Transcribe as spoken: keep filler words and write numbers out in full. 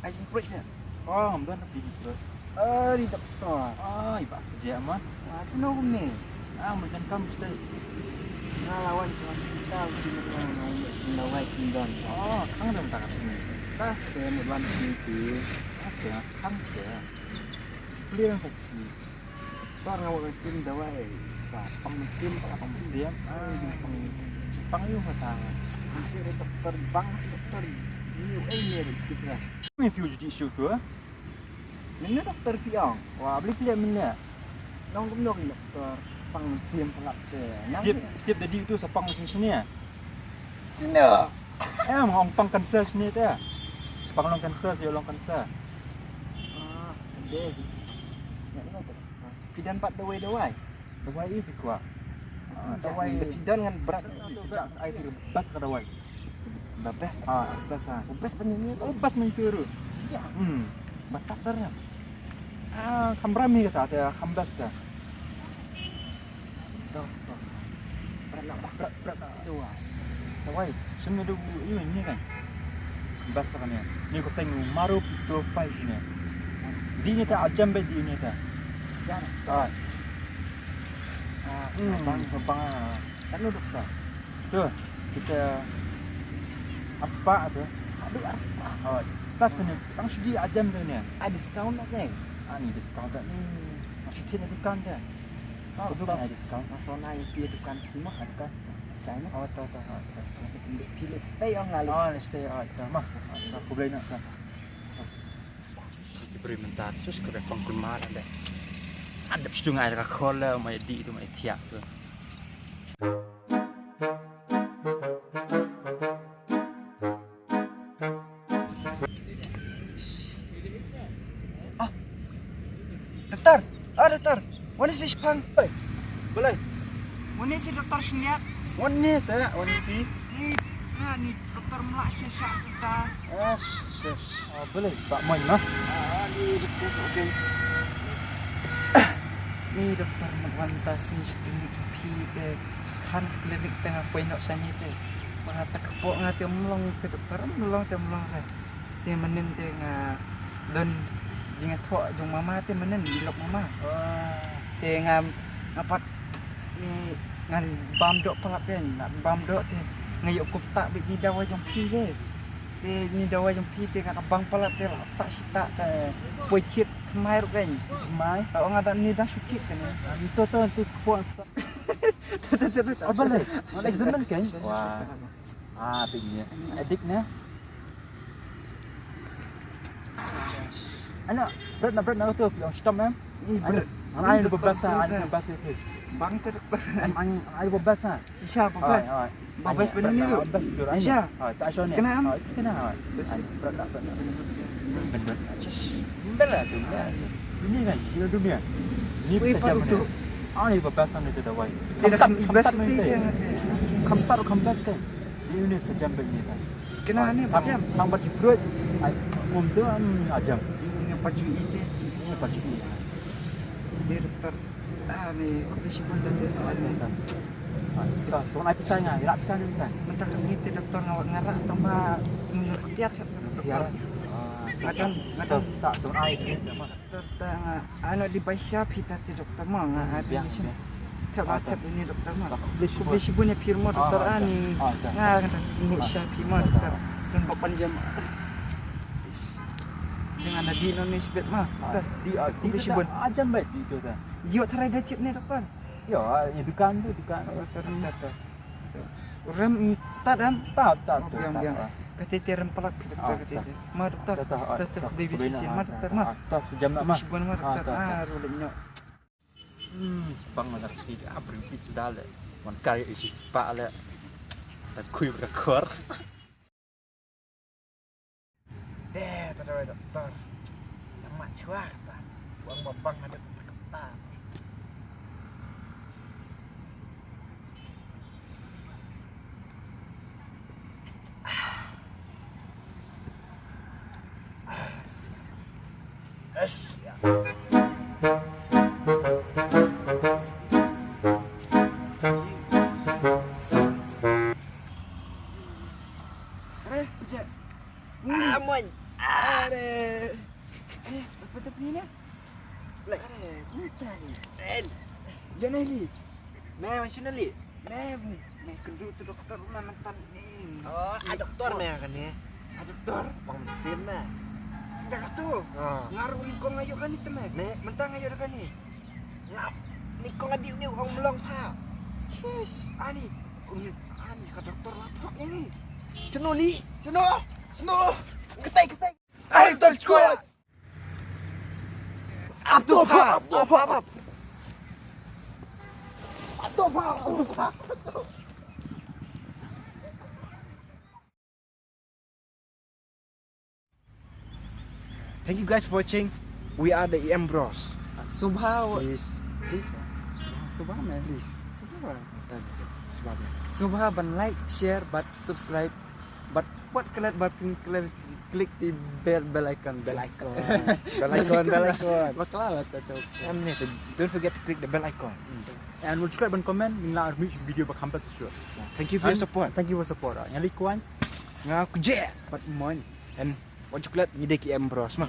Ai jingpyrshah. Oh, ngam don phi jingpyrshah. Ari doktor. Ai ba kerja amat. Wah, tu nong ni. Ah, macam kam kita. Nga lawan cuma sebentar, cuma nong nong sendawai pindon. Oh, kang dah minta kasih. Tas ke mut wan sini tu. Tas ke mas kang ke. Beli yang seksi. Doktor nga wan sim dawai. Ba pang sim, ba pang sim. Ah, pang pang yu mata. Nanti doktor bang doktor. Ni ai ni doktor. Min fiu judi shu tu. Mynne doktor phi ong? Wa beli phi mynne. Nong kumno doktor pang sien pangap te. Nang tip tip dadi tu sa pang sien sien. Sien. Eh, ong pang kanser sien te. Sa pang long kanser, sa long kanser. Ah, deh. Ya, no doktor. Phi don pat dawai dawai. Dawai ïa phi kwah. Ah, dawai. Phi don ngan brat. Phi jak ai phi bas ka dawai. Ba best. Ah, bas ah. Best ban ngi. Oh, bas man tu ru. Iya. Hmm. Batak tar ya. Ah, kam rami kata te kam bas ta. Dah, dah. Brat nak bah, brat, brat nak. Dawai. Dawai. Sum ni du yu ni kan. Bas kan ya. Ni ko teng maru pito five ni. Di ni ta ajam be di ni ta. Siapa? Ah. Ah, hmm. Bang, bang. Kan lu doktor. Tu, kita aspa tu. Aduh, aspa. Oh, pas ni, tang sudi ajam tu ni. Ah, discount tak ni? Ah, ni discount tak ni? Masih tiada dukan dia. Oh, tu kan ada discount. Masuk naik pia dukan. Lima kan? Saya. Oh, tu, tu, tu. Pilih stay on lalu. Oh, stay on. Tu mah. Aku boleh nak. Ki briew mynta sus ka dei pang kulmar ande. Hadap sdung ai ka khol la mai di tu mai thiak tu. Ah. Doktor. Ah, doktor. Wan ïa shi shipang. Oi. Balei? Wan ïa shi doktor shynniat. Wan ïa shi, wan ïa shi. Ni, na ni doktor mlak sha sha sha. Ah, sh-, sh-, sh-, ah, balei? Ba mon noh. Ah, ni doktor, okay. Ni doktor, mat wan ta shi shi klinik phi te. Khan klinik te nga poi noh shane te. Ba nga ta kpoh nga te mlong te doktor, mlong te mlong te. Te mynnin te nga don jingïathoh jong mama te mynnin, i lok mama. Ah. Te nga, nga pat ni nga bam doh palat te, nga bam doh te nga ïoh kumta bad ni dawai jong phi te. Te ni dawai jong phi te nga bang palat te la ta shi ta te poi thied thymmai ruh kein. Thymmai? Oh, nga da ni da shu thied kein. Ah, to, to, to, kpoh. To, to, to, to. Apa le? Examine kein? Wah. Ah, pynïa. Adik ne? Ano, bret na, bret na tu, yung stom em? Ih, bret. Ano, ano, ano, babasa, ano, babasa tu. Bang ter. Ano, ano, ano, babasa. Isa, babas. Ay, ay. Babas. Ano, bret na, babas tu, ano. Isa. Ay, ta shon ne. Kena am? Ay, kena, ay. Bret na, bret na. Bendot. Bendot tu, bendot. Ini kan, ini dunia. Ini bisa jam tu. Ay, babasa ni tu dawai. Tidak kam ibas tu dia. Kamtar, kamtar kan. Ini ni sejam begini kan. Kena ni, kam, bejam. Kam bad ki brut. Ai, ngum tu, am, ajam. Ini baju ite. Ini baju ite. Dia doktor. Ah, ni operasi pun tadi. Ai, ni kan. Ai, kita, so ai pisa nga, ira pisa ni kan. Mentah ka sngewthuh doktor nga, nga rak tang ba menurut tiap doktor. Ah, ngadan, ngadan sa so ai ni. Doktor ta nga, ano di bai sha phi ta te doktor ma nga, ah, biang, biang. Thep, ah, thep ini doktor ma. Khublei shibun. Khublei shibun ïa phi ruh mo doktor, ah, ni. Ah, nga kata ngu sha phi mo doktor. Don ba pan jam. Dengan ada di non ni sbet ma. Ah, di, ah, di khublei shibun. Ajam bai di tu ta. Ïoh tharai da chip ni doktor. Ïoh, ah, ïa dukan tu, dukan. Doktor, doktor. Rem, tat em? Tat, tat, oh, tat, biang, tat, biang. Ah. Kata te rem palat phi doktor, ah, kata te. Ma doktor, tat, tat, ah, tat, tat, tat, baby tat, sisi, ah, ma doktor, tat, ma. Ah, tat, sejam nak, ma. Shibun ma doktor, ah, tat, ah, tat. Ruh leh nyok. Hmm, spang ma tar si, ah, bring pit sedale. Wan kari isi spa le. Tat kui berkor. Deh, ta dawai doktor. Yang mat shuwa kata. Buang babang ada kata-kata. Eish, ya. Eh, Cek. Aman. Are. Eh, apa tu punya ni? Lai. Are, puta ni. Eh, jangan ni. Me, macam mana li? Me, me kendu tu doktor me mentan ni. Oh, a doktor me kan ni. A doktor. Pang mesin me. Dah kata. Ah. Ngaruh ni kong ayo kan ni teme. Me. Mentang ayo kan ni. Ngap. Ni kong adik ni orang melong pa. Cheers. Ani. Ani ka doktor latok ini. Seno li. Seno. Seno. Ketai, ketai. Ari terkuat. Apa, apa, apa, apa. Apa, apa, apa. Thank you guys for watching. We are the E M Bros. Subha. Please. Please. Subha, man. Please. Subha. Subha. Subha ban like, share, but subscribe. But what klet button klet click the bell bell icon bell icon. Bell icon, bell icon. Bakla la ta ta. And don't forget to click the bell icon. And subscribe and comment in la reach video ba campus sure. Thank you for your support. Thank you for support. Yang likuan. Nga kuje. But mon. And what chocolate ni deki em bros ma.